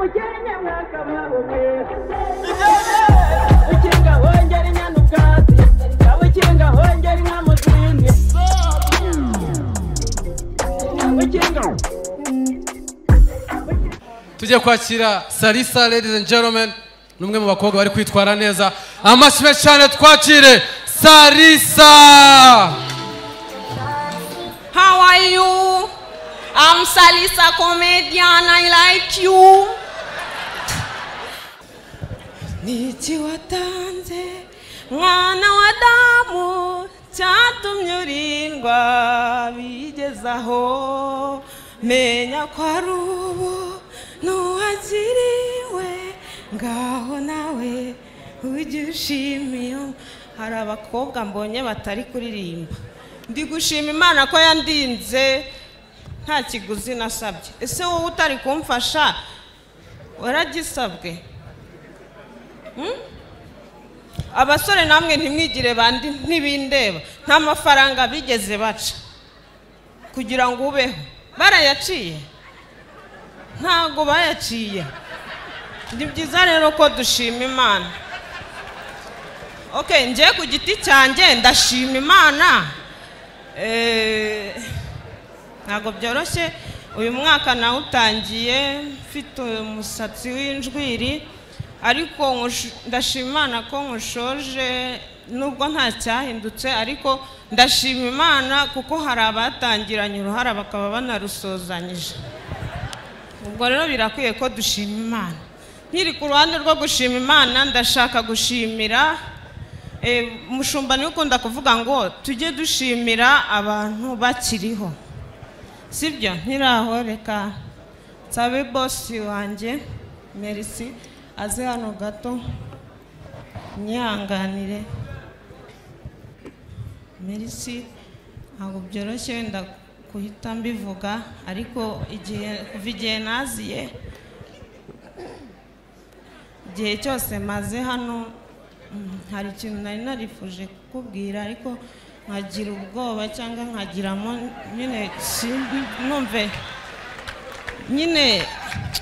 Mukenya mwakababwe Ukinga hongera inyana ubwatsi Ukinga hongera inka mu zindi Ukinga. Tujye kwakira Salisa, ladies and gentlemen, ni umwe mu bakobwa bari kwitwara neza. Amashyi menshi cyane, twakire Salisa. How are you? I'm Salisa comedian, I like you. Niki watanze mwana wa Adamu cyatumye urindwa bigezaho, menya ko ari ubu nuwagiriwe, ngaho nawe ujye ushimiye. Hari abakobwa mbonye batari kuririmba, ndi gushima Imana ko yandinze nta kiguzi nasabye. Ese wowe utari kumfasha waragisabwe? Abasore namwe ntimwigire bandi ntibindeba, nta mafaranga bigeze baca kugira ngo ubeho, barayaciye? Ntago bayaciye. Ni byiza rero ko dushima Imana. Okay, ngiye ku giti cyanjye ndashima Imana. Ntago byoroshye, uyu mwaka nawutangiye mfite umusatsi w'injwiri, ariko ndashima Imana ko nkushoje nubwo nta cyahindutse, ariko ndashima Imana kuko hari abatangiranye uruhara bakaba banarusozanyije. Ubwo rero birakwiye ko dushima Imana. Nkiri ku ruhande rwo gushima Imana, ndashaka gushimira mushumba niwe ukunda kuvuga ngo tujye dushimira abantu bakiriho, sibyo? Nkiraho reka nsabe bosi wanjye Merci aze hano gato, nyihanganire. Merci, ntabwo byoroshye wenda kuhita mbivuga, ariko igihe kuva igihe naziye, igihe cyose maze hano, hari ikintu nari narifuje kukubwira ariko nkagira ubwoba cyangwa nkagiramo nyine numve nyine,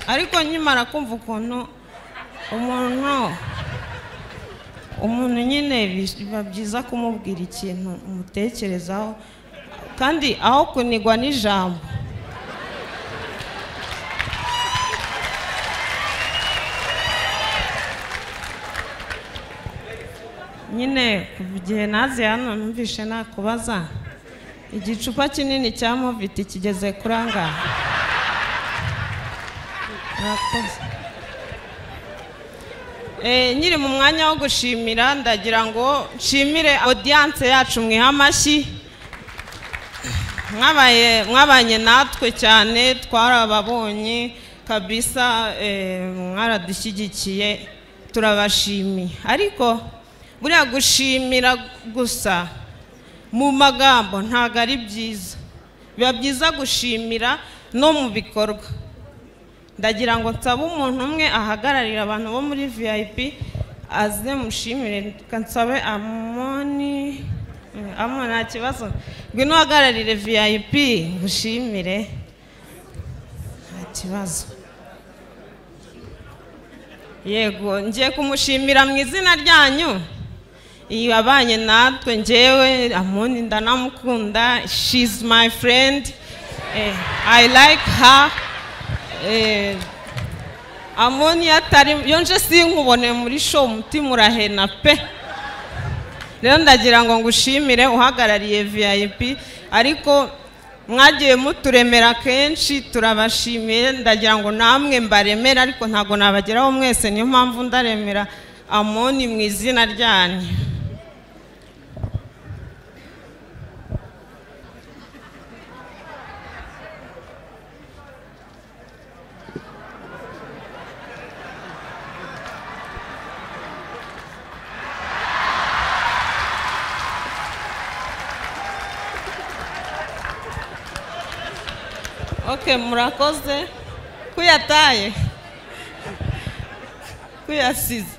ariko nkimara kumva ukuntu umuntu nyine biba byiza kumubwira ikintu umutekerezaho, kandi aho kunigwa n'ijambo. Nyine kuva igihe naze hano numvishe nakubaza, igicupa kinini cya Moviti kigeze kuri angahe? Nkiri mu mwanya wo gushimira, ndagira ngo nshimire audience yacu mwiha amashyi. Mwabanye natwe cyane, twarababonye kabisa, mwaradushyigikiye, turabashimiye. Ariko buriya gushimira gusa mu magambo ntabwo ari byiza, biba byiza gushimira no mu bikorwa. Ndagira ngo nsabe umuntu umwe ahagararira abantu bo muri VIP aze mushimire. Nsabe Amoni, Amoni nta kibazo, ngwino uhagararire VIP ngushimire, nta kibazo. Yego, ngiye kumushimira mu izina ryanyu. Iyo abanye natwe, njyewe Amoni ndanamukunda, she's my friend, I like her. Amoni atari yonje sinkubone muri show umutima urahena pe. Rero ndagira ngo ngushimire uhagarariye VIP, ariko mwagiye muturemera kenshi, turabashimiye. Ndagira ngo namwe mbaremera, ariko ntago nabageraho mwese, niyo mpamvu ndaremera Amoni mu izina ryanyu. Okay, murakoze kuyataye kuyasize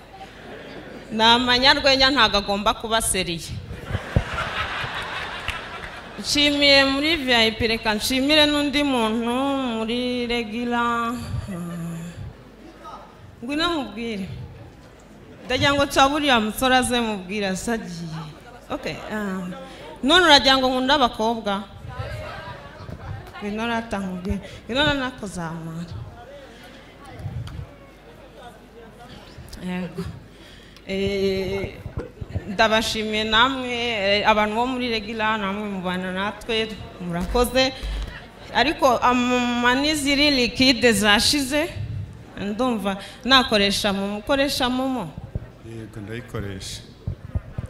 ni amanyarwenya ntabwo agomba kuba seriye. Nshimiye muri VIP, reka nshimire n'undi muntu muri regular. Ngwino mubwire. Ndagira ngo nsaba musore aze mubwire asagiye. Okay. None uragira ngo nkunda abakobwa? Ngwino rata nkubwire. Ngwino nakuzamura. Yego. Ndabashimiye namwe abantu bo muri Regular, namwe mubana natwe, murakoze. Ariko amani ziri liquide zashize, ndumva nakoresha mu mukoresha momo. Yego ndayikoresha.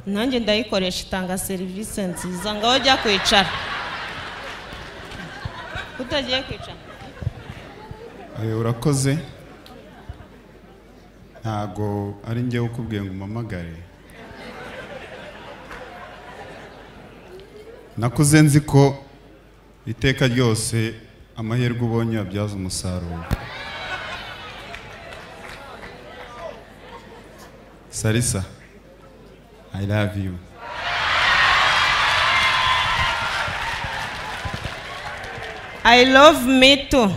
Nanjye ndayikoresha, itanga service nziza. Ngaho jya kwicara. Utagiye kwicara. Ayo urakoze. Ntago ari njye ukubwiye ngo umamagare. Nakuze nzi ko iteka ryose amahirwe ubonye abyaza umusaruro. Sarisa, I love you. I love me too.